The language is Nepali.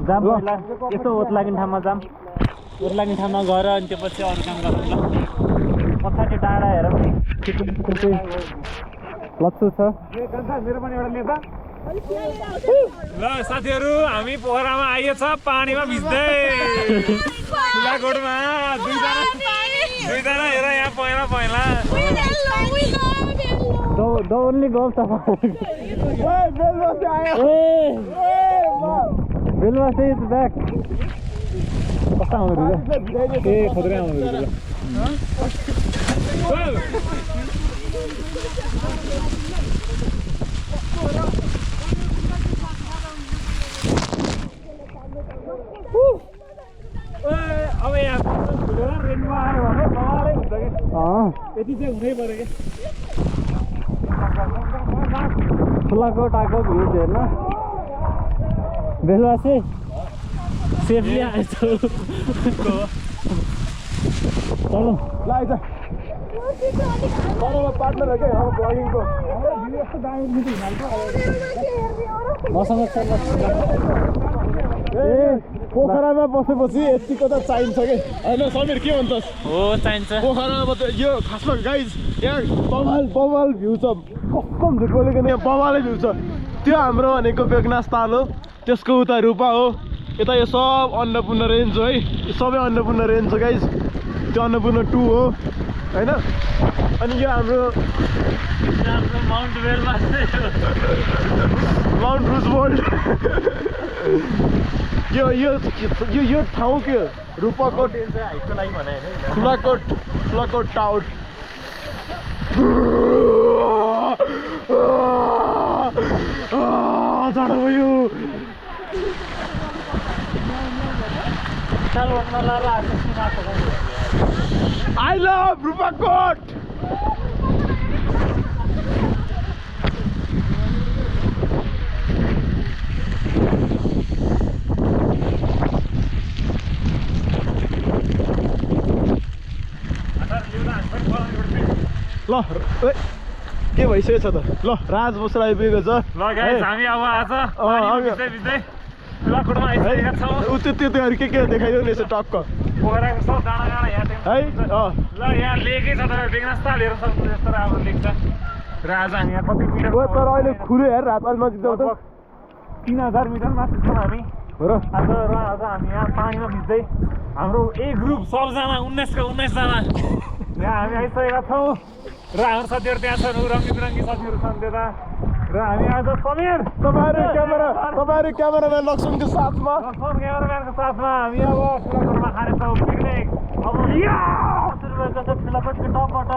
जाम पहिला यसो ओत्लागिन ठाउँमा जाम ओत्लागिन ठाउँमा गएर अनि त्यसपछि अरू काम गरौँ ल पछाडि डाँडा हेरौँ लप्चु छ मेरो पनि एउटा नेता ल साथीहरू हामी पोखरामा आइएछ पानीमा भिज्दै ठुलाकोटमा दुईजना हेर यहाँ पहिला The only goal so far. Belwasi is back. कता आउँदै रहेछ ए खतरा आउँदै रहेछ अब यहाँ रेनमा आयो भने बवालै हुन्छ के यति चाहिँ हुनै पर्यो के ठुलाकोट आएको भ्युज हेर्न बेलुवासी सेफली आएछ चलो ल आइज पार्टनर हो क्या ब्लगिङको मसँग ए पोखरामा बसेपछि यतिको त चाहिन्छ कि होइन समीर के भन्छस् हो चाहिन्छ पोखरामा यो खासमा गाइज यहाँ बवाल भ्यू छ कसम झुट बोलेको यहाँ बवालै भ्यू छ त्यो हाम्रो भनेको बेगनास ताल हो त्यसको उता रूपा हो यता यो सब अन्नपूर्ण रेन्ज हो है यो सबै अन्नपूर्ण रेन्ज हो गाइज त्यो अन्नपूर्ण 2 हो होइन अनि यो हाम्रो माउन्ट रुजभोल्ट यो ठाउँ के रूपाकोट ठुलाकोट टाउट जाडो भयो I love Rupakot! ल के भइसकेको छ त ल राज बसेर आइपुगेको छ ल गाइस हामी अब आज भिज्दै ठुलाकोटमा आइसकेका छौँ त्योहरू के देखाइदियो नि यसो टक्क पोखराको सब डाँडा यहाँ है ल यहाँ लेकै छ तर बेगनास ताल हेर्न सक्नु यस्तो राम्रो लेक छ र आज हामी यहाँ कति मिटर तर अहिले खुल्यो हेर रात अलि नजिक जाउँ त 3000 मिटर माथि छौँ हामी हो र आज हामी यहाँ पानीमा भिज्दै हाम्रो ए ग्रुप सबजना 19 जना यहाँ हामी आइसकेका छौँ र हाम्रो साथीहरू त्यहाँ छन् रङ्गी बिरङ्गी साथीहरू छन् त्यता र हामी आज समीर तपाईहरु क्यामेराम्यान लक्ष्मणको साथमा क्यामेराम्यानको साथमा हामी अब ठुलाकोटमा खानेछौँ पिकनिक अब ठुलाकोटको टपबाट